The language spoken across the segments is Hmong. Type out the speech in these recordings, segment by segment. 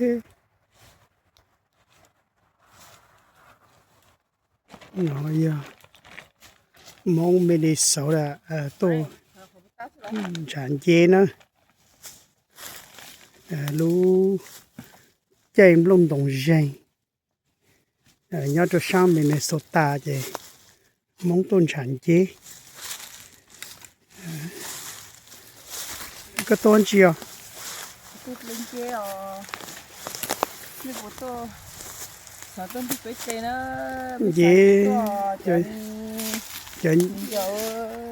No yog Hmoob Minnesota tuaj ntshav nceb na. Lub caij nplooj ntoos zeeg nyob rau sab Minnesota ces Hmoob tuaj ntshav nceb. Koj tuaj ntsia os? Nceb,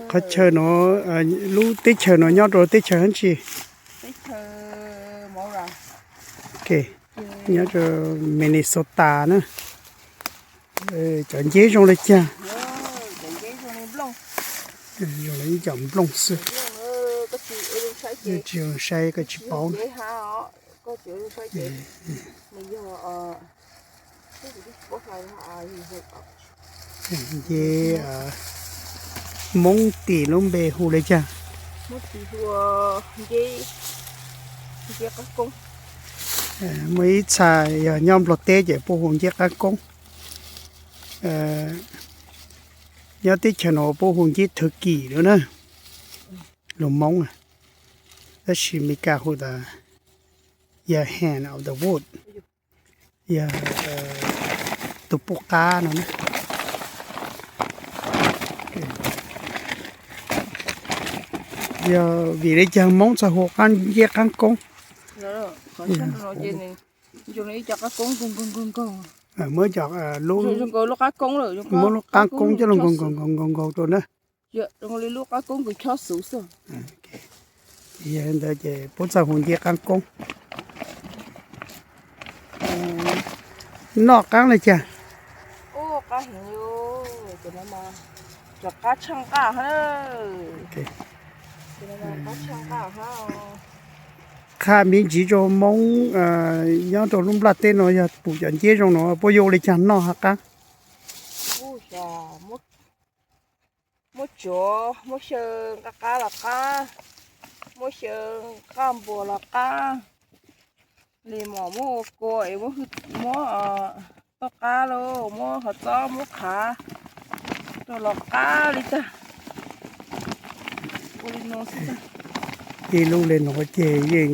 qhov chaw no, lub teb chaws no nyob rau teb chaws dab tsi? Nyob rau Minnesota na. Cov nceb zoo li cas? Zoo li ib co nplooj xwb. Tsis saib koj tsis paub. Nceb, Hmoob tim lub npe hu li cas? Muaj ib txha yog nyob Nplog teb ces puab hu nceb qab koob. Nyob teb chaws no puab hu nceb thwv kim lawm na, lus Hmoob, tab sis Meskas hu tas yog hand of the wood, yog tus pub qab no na. Yog vim li cas Hmoob txawj hu nceb qab koob? Muab cov lub, muab lub qab koob coj los nkaug nkaug nkaug nkaug rau na. Yog li ntawd ces puab txawj hu nceb qab koob. Noj qab li cas? Qha me ntsis rau Hmoob nyob rau lub nplaj teb no yog pum cov nceb zoo no puab yuav ua li cas noj hab qab? Muab tsuav, muab xyaw nqaj qab los qab, muab xyaw nqaj npua los qab, li mom muab ua kua es muab toj qab lauj, muab qhov txob muab qhav rau los qab li tag. Ua li no xwb. Ib lub li no ces yeej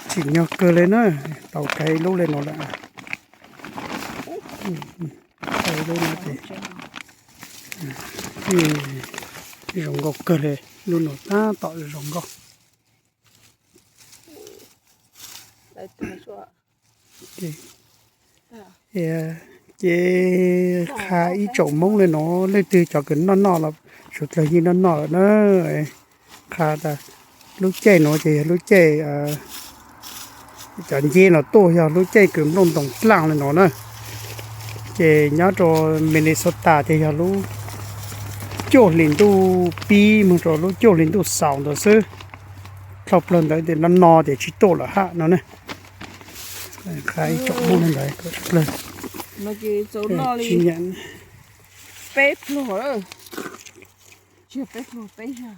tsim nyog kawg li na, tau kav ib lub li no lawm. Ib lub no ces zoo nkauj kawg li, lub no tab tom zoo nkauj. Ces qha ib tsoom Hmoob li no, leej twg cov kws noj noj los suav dlawg yeej noj noj lawm na. Qha tas lub caij no ces yog lub caij cov nceb no tuaj yog lub caij kws nplooj ntoos dlaaj li no na. Ces nyob rau Minnesota ces yog lub cuaj hlis ntuj pib moog rau lub cuaj hlis ntuj xaus ntawd xwb. Dlhau plawg ntawd ces no no ces tsis tuaj lawm hab no na. Qha ib tsoom Hmoob li ntawd kom tshaj plawg. Tsis nyav. Peb pluag, tsis yog peb pluag, peb yag.